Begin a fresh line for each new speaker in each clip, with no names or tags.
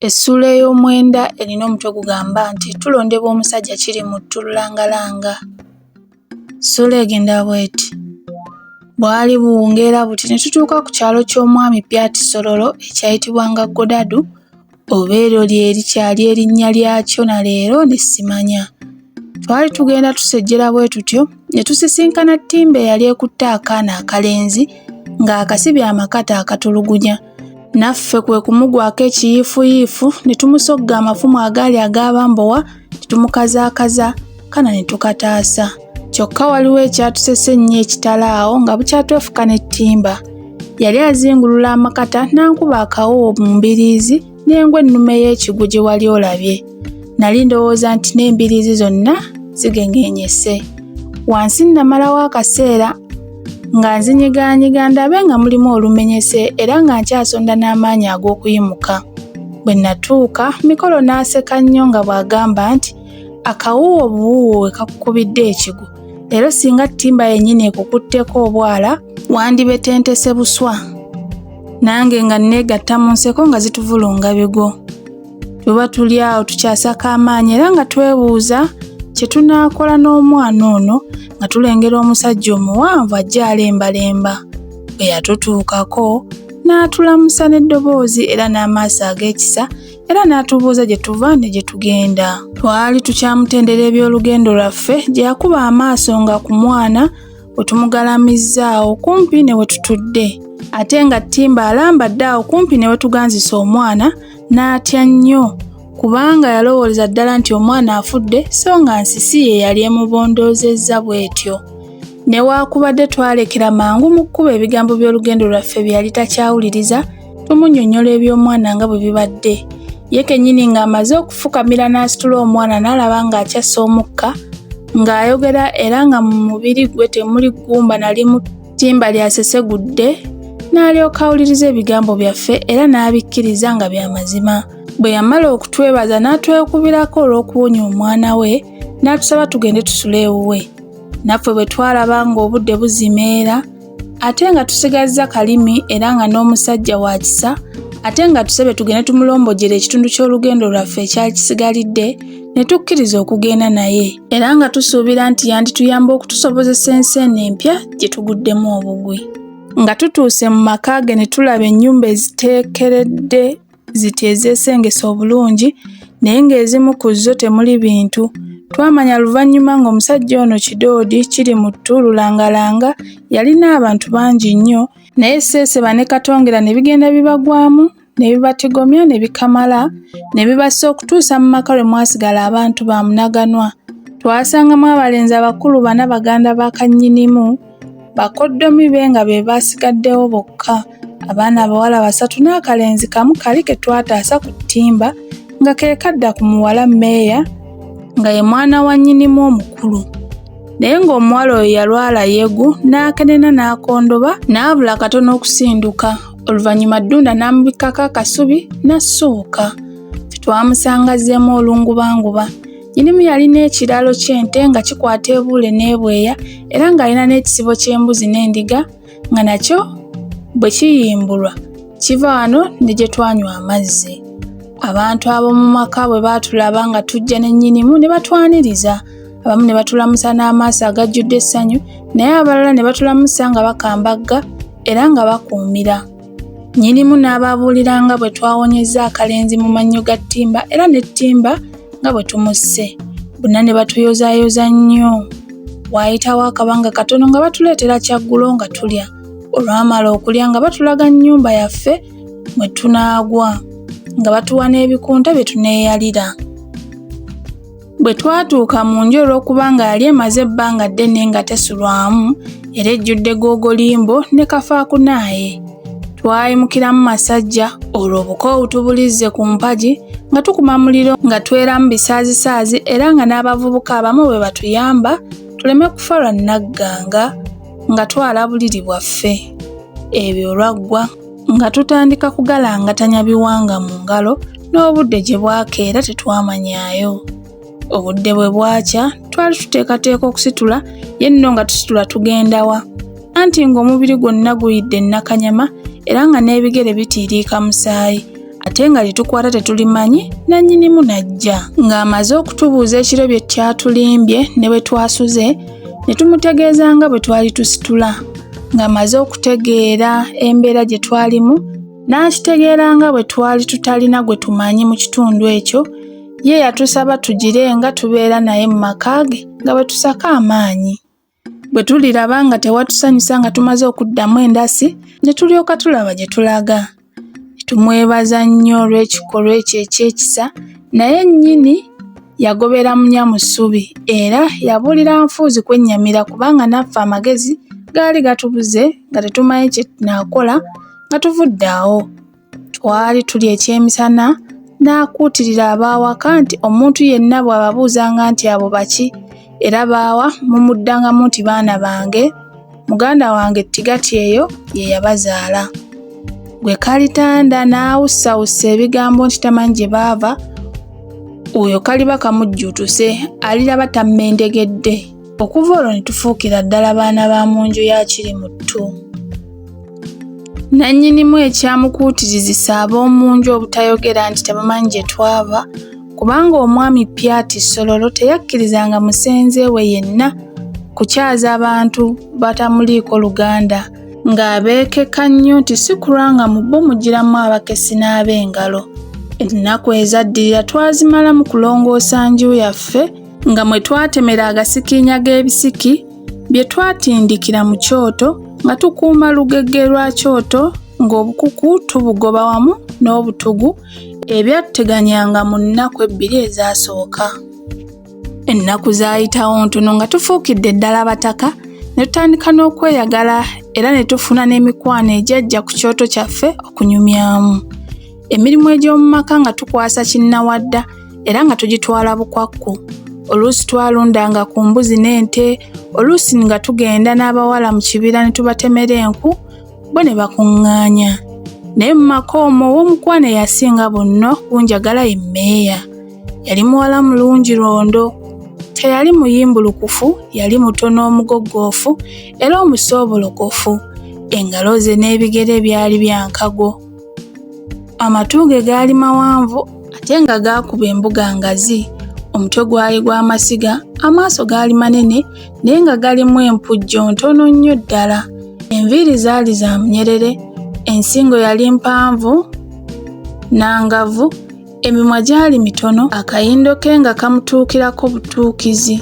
Essuula ey'omwenda erina omutwe gugamba nti Tulondebwa omusajja Kirimuttu Lulangalanga. Ssuula egenda bw'eti. Bwali buwungeera buti ne tutuuka ku kyalo ky'omwami Pyati Sololo ekyayitibwanga Godadu oba eryo lye likyali erinnya lyakyo na leero ne simanya. Twali tugenda tusejjera bwe tutyo ne tusisinkana ttimba eyali ekutte akaana akalenzi ng'akasibye amakata akatulugunya. Naffe kwe kumugwako ekiyiifuyiifu ne tumusogga amafumu agaali ag'abambowa ne tumukazaakaza kana ne tukataasa. Kyokka waliwo ekyatusesa ennyo ekitala awo nga bukyatwefuka n'ettimba. Yali azingulula amakata n'ankuba akawoowo mu mbiriizi n'engwa ennume y'ekigwo gye wali olabye. Nali ndowooza nti n'embiriizi zonna zigengeenyese. Wansi nnamalawo akaseera nga nzinyigaanyiga ndabe nga mulimu olumenyese era nga nkyasonda n'amaanyi ag'okuyimuka. Bwe natuuka, Mikolo n'aseka nnyo nga bw'agamba nti akawuuwo buwuuwo we kakukubidde ekigwo. Leero singa ttimba yennyini ekukutteko obwala, wandibetentese buswa. Nange nga nneegatta mu nseko nga zituvulunga bigwo. Tuba tuli awo tukyasaka amaanyi era nga twebuuza kye tunaakola n'omwana ono nga tulengera omusajja omuwanvu ajja alembalemba. Bwe yatutuukako n'atulamusa n'eddoboozi era n'amaaso ag'ekisa era n'atubuuza gye tuva ne gye tugenda. Twali tukyamutendera eby'olugendo lwaffe gye yakuba amaaso nga ku mwana we tumugalamizza awo kumpi ne we tutudde ate nga ttimba alambadde awo kumpi ne we tuganzisa omwana n'atya nnyo kubanga yalowooleza ddala nti omwana afudde so nga nsisi ye yali emubondoozezza bw'etyo. Newaakubadde twalekera mangu mu kkubo ebigambo by'olugendo lwaffe bye yali takyawuliriza, tumunnyonnyola eby'omwana nga bwe bibadde. Ye kennyini ng'amaze okufukamira n'asitula omwana n'alaba ng'akyassa omukka, ng'ayogera era nga mu mubiri gwe temuli ggumba na limu ttimba ly'asesegudde, n'alyoka awuliriza ebigambo byaffe era n'abikkiriza nga bya mazima. Bwe yamala okutwebaza n'atwekubirako olw'okuwonya omwana we, n'atusaba tugende tusule ewuwe. Naffe bwe twalaba ng'obudde buzimeera, ate nga tusigazza kalimi era nga n'omusajja wa kisa, ate nga tusabye tugende tumulombojjere ekitundu ky'olugendo lwaffe ekyali kisigalidde, ne tukkiriza okugenda naye era nga tusuubira nti yandituyamba okutusobozesa ensi eno empya gye tuguddemu obugwi. Nga tutuuse mu maka ge ne tulaba ennyumba eziteekeredde ziti ezeesengese obulungi naye ng'ezimu ku zo temuli bintu. Twamanya luvannyuma ng'omusajja ono Kidoodi Kirimuttu Lulangalanga yalina abantu bangi nnyo naye Sseeseba ne Katongera ne bigenda bibagwamu ne bibatigomya ne bikamala ne bibassa okutuusa mu maka lwe mwasigala abantu ba munaganwa. Twasangamu abalenzi abakulu bana baganda ba kannyinimu, bakoddomi be nga be baasigaddewo bokka, abaana abawala basatu n'akalenzi kamu kali ke twataasa ku ttimba nga ke kadda ku muwala mmeeya nga ye mwana wa nnyinimu omukulu. Naye ng'omuwala oyo yalwala yegu n'akenena n'akondoba n'abula katono okusinduka. Oluvannyuma Ddunda n'amubikkako akasubi n'assuuka. Ffe twamusanga azzeemu olungubanguba. Nnyinimu yalina ekiraalo ky'ente nga kikwata ebuule n'ebweya era ng'alina n'ekisibo ky'embuzi n'endiga nga nakyo bwe kiyimbulwa kiva wano ne gye twanywa amazzi. Abantu ab'omu maka bwe baatulaba nga tujja ne nnyinimu ne batwaniriza. Abamu ne batulamusa n'amaaso agajjudde essanyu naye abalala ne batulamusa nga bakambagga era nga bakuumira. Nnyinimu n'ababuulira nga bwe twawonyezza akalenzi mu mannyo ga ttimba era ne ttimba nga bwe tumusse. Bonna ne batuyozaayoza nnyo. Waayitawo akabanga katono nga batuleetera kyaggulo nga tulya. Olwamala okulya nga batulaga nnyumba yaffe mwe tunaagwa, nga batuwa n'ebikunta bye tuneeyalira. Bwe twatuuka mu nju olw'okuba nga yali emaze ebbanga ddene nga tesulwamu era ejjudde googolimbo ne kafaakunaaye. Twayimukiramu masajja olwo obukoowu tubulizze ku mpagi nga tukuma muliro nga tweramu bisaazisaazi era nga n'abavubuka abamu bwe batuyamba tuleme kufa lwa nnagganga nga twala buliri bwaffe. Ebyo olwaggwa nga tutandika kugalangatanya biwanga mu ngalo n'obudde gye bwakeera tetwamanyaayo. Obudde bwe bwakya twali tuteekateeka okusitula ye nno nga tusitula tugenda wa? Anti ng'omubiri gwonna guyidde nnakanyama era nga n'ebigere bitiiriika musaayi. ate nga lye tukwata tetulimanyi nannyinimu n'ajja. Ng'amaze okutubuuza ekiro bye kyatulimbye ne bwe twasuze, ne tumutegeeza nga bwe twali tusitula. Ng'amaze okutegeera embeera gye twalimu, n'akitegeera nga bwe twali tutalina gwe tumanyi mu kitundu ekyo, ye yatusaba tugire nga tubeera naye mu maka ge nga bwe tusaka amaanyi. Bwe tuliraba nga tewatusanyusa nga tumaze okuddamu endasi, ne tulyoka tulaba gye tulaga. Ne tumwebaza nnyo olw'ekikolwa ekyo eky'ekisa, naye nnyini yagobera munya mu ssubi era yabuulira nfuuzi kwennyamira kubanga naffe amagezi gaali gatubuze nga tetumanyi kye tunaakola nga tuvudde awo. Twali tulya ekyemisana n'akuutirira ab'awaka nti omuntu yenna bw'ababuuzanga nti abo baki era baawa mumuddangamu nti baana bange, muganda wange Tigati eyo ye yabazaala. Gwe kalitanda n'awussawussa ebigambo nti tamanyi gye baava, oyo kaliba kamujjuutuse aliraba tammendegedde. Okuva olwo ne tufuukira ddala baana ba mu nju ya Kirimuttu. Nnannyinimu ekyamukuutirizisa ab'omu nju obutayogera nti tebamanyi gye twava kubanga omwami Pyati Sololo teyakkirizanga musenze we yenna kukyaza bantu batamuliiko luganda ng'abeekeka nnyo nti si kulwa nga mu bo mugiramu abakessi n'ab'engalo. Ennaku ezaddirira twazimala mu kulongoosa nju yaffe nga mwe twatemera agasikiinya g'ebisiki bye twatindikira mu kyoto nga tukuuma lugege lwa kyoto ng'obukuku tubugoba wamu n'obutugu ebyatuteganyanga mu nnaku ebbiri ezasooka. Ennaku zaayitawo ntono nga tufuukidde ddala abataka ne tutandika n'okweyagala era ne tufuna n'emikwano egyajja ku kyoto kyaffe okunyumyamu. Emirimu egy'omu maka nga tukwasa kinnawadda era nga tugitwala bukwakku. Oluusi twalundanga ku mbuzi n'ente, oluusi nga tugenda n'abawala mu kibira ne tubatemera enku bo ne bakuŋŋaanya. Naye mu maka omwo ow'omukwano eyasinga bonna okunjagala ye mmeeya. Yali muwala mulungi lwondo. Teyali muyimbulukufu, yali mutono omugoggoofu era omusoobolokofu. Engalo ze n'ebigere byali bya nkago. Amatu ge gaali mawanvu ate nga gaakuba embuga ngazi. Omutwe gwali gwa masiga, amaaso gaali manene naye nga galimu empujjo ntono nnyo ddala. Enviiri zaali za munyerere, ensingo yali mpanvu na ngavu, emimwa gyali mitono, akayindo ke nga kamutuukirako butuukizi.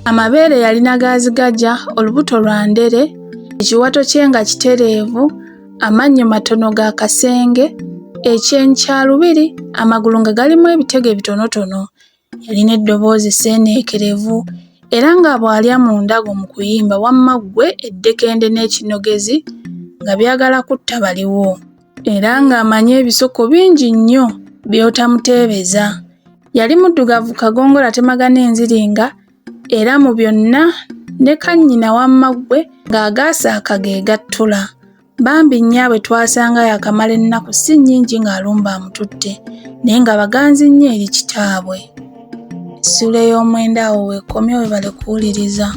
Amabeere yalina ga zigajja, olubuto lwa ndere, ekiwato kye nga kitereevu, amannyo matono ga kasenge, ekyenyi kya lubiri, amagulu nga galimu ebitege bitonotono. Yalina eddoboozi esseeneekerevu era nga bw'alya mu ndago mu kuyimba wamma ggwe eddekende n'ekinogezi nga byagala kutta baliwo. Era ng'amanyi ebisoko bingi nnyo by'otamuteebeza. Yali muddugavu kagongola atemagana enziringa era mu byonna ne kannyina wamma ggwe ng'agaasaaka ge gattula. Bambi nnyaabwe twasanga yaakamala ennaku si nnyingi ng'alumba amututte naye nga baganzi nnyo eri kitaabwe. Essuula ey'omwenda awo w'ekomye weebale kuwuliriza.